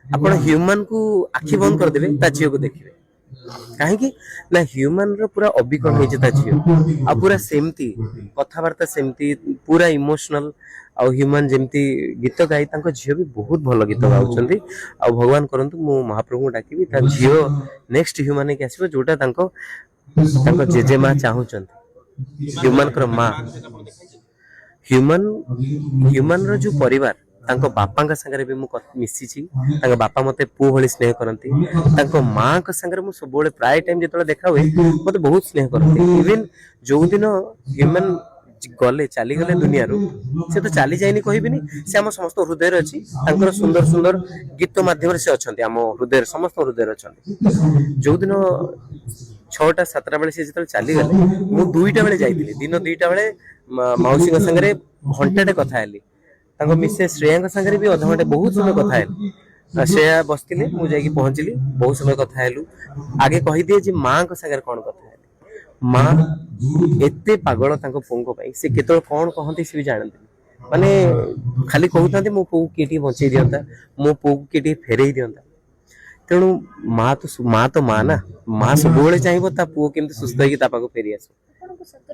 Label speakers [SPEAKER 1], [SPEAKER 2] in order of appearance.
[SPEAKER 1] ଆପଣ ହ୍ୟୁମାନ କୁ ଆଖି ବନ୍ଦ କରିଦେବେ, ତା ଝିଅକୁ ଦେଖିବେ। କାହିଁକି ନା ହ୍ୟୁମାନ ର ପୁରା ଅବିକଳ ହେଇଛି ତା ଝିଅ, ଆଉ ପୁରା ସେମିତି କଥାବାର୍ତ୍ତା, ସେମିତି ପୁରା ଇମୋସନାଲ। ଆଉ ହ୍ୟୁମାନ ଯେମିତି ଗୀତ ଗାଇ, ତାଙ୍କ ଝିଅ ବି ବହୁତ ଭଲ ଗୀତ ଗାଉଛନ୍ତି। ଆଉ ଭଗବାନ କରନ୍ତୁ, ମୁଁ ମହାପ୍ରଭୁଙ୍କୁ ଡାକିବି, ତା ଝିଅ ନେକ୍ସଟ ହ୍ୟୁମାନ ହେଇକି ଆସିବ, ଯୋଉଟା ତାଙ୍କ ତାଙ୍କ ଜେଜେମା ଚାହୁଁଛନ୍ତି, ହ୍ୟୁମାନଙ୍କର ମା। ହ୍ୟୁମାନ ହ୍ୟୁମାନର ଯୋଉ ପରିବାର, ତାଙ୍କ ବାପାଙ୍କ ସାଙ୍ଗରେ ବି ମୁଁ ମିଶିଛି। ତାଙ୍କ ବାପା ମତେ ପୁଅ ଭଳି ସ୍ନେହ କରନ୍ତି। ତାଙ୍କ ମାଙ୍କ ସାଙ୍ଗରେ ମୁଁ ସବୁବେଳେ ପ୍ରାୟ ଟାଇମ ଯେତେବେଳେ ଦେଖା ହୁଏ, ମତେ ବହୁତ ସ୍ନେହ କରନ୍ତି। ଇଭେନ ଯୋଉଦିନ ହ୍ୟୁମାନ ଗଲେ, ଚାଲିଗଲେ ଦୁନିଆରୁ, ସେ ତ ଚାଲି ଯାଇନି କହିବିନି, ସେ ଆମ ସମସ୍ତ ହୃଦୟରେ ଅଛି। ତାଙ୍କର ସୁନ୍ଦର ସୁନ୍ଦର ଗୀତ ମାଧ୍ୟମରେ ସେ ଅଛନ୍ତି ଆମ ହୃଦୟରେ, ସମସ୍ତ ହୃଦୟରେ ଅଛନ୍ତି। ଯୋଉଦିନ 6ଟା 7ଟା ବେଳେ ସେ ଯେତେବେଳେ ଚାଲିଗଲେ, ମୁଁ 2ଟା ବେଳେ ଯାଇଥିଲି। ଦିନ 2ଟା ବେଳେ ମାଉସୀଙ୍କ ସାଙ୍ଗରେ ଘଣ୍ଟାଟେ କଥା ହେଲି। ତାଙ୍କ ମିସେସ୍ ଶ୍ରେୟାଙ୍କ ସାଙ୍ଗରେ ବି ଅଧଘଣ୍ଟେ, ବହୁତ ସମୟ କଥା ହେଲି। ଆଉ ଶ୍ରେୟା ବସିଥିଲେ, ମୁଁ ଯାଇକି ପହଞ୍ଚିଲି, ବହୁତ ସମୟ କଥା ହେଲୁ। ଆଗେ କହିଦିଏ ଯେ ମାଙ୍କ ସାଙ୍ଗରେ କଣ କଥା ହେଲି। ମା ଏତେ ପାଗଳ ତାଙ୍କ ପୁଅଙ୍କ ପାଇଁ, ସେ କେତେବେଳେ କଣ କହନ୍ତି ସେ ବି ଜାଣନ୍ତିନି। ମାନେ ଖାଲି କହୁଥାନ୍ତି, ମୋ ପୁଅକୁ କିଏ ଟିକେ ବଞ୍ଚେଇ ଦିଅନ୍ତା, ମୋ ପୁଅକୁ କିଏ ଟିକେ ଫେରେଇ ଦିଅନ୍ତା। ତେଣୁ ମା ତ ମା ତ ମା ନା, ମା ସବୁବେଳେ ଚାହିଁବ ତା ପୁଅ କେମିତି ସୁସ୍ଥ ହେଇକି ତା ପାଖକୁ ଫେରି ଆସିବ।
[SPEAKER 2] ଆପଣଙ୍କୁ ସତରେ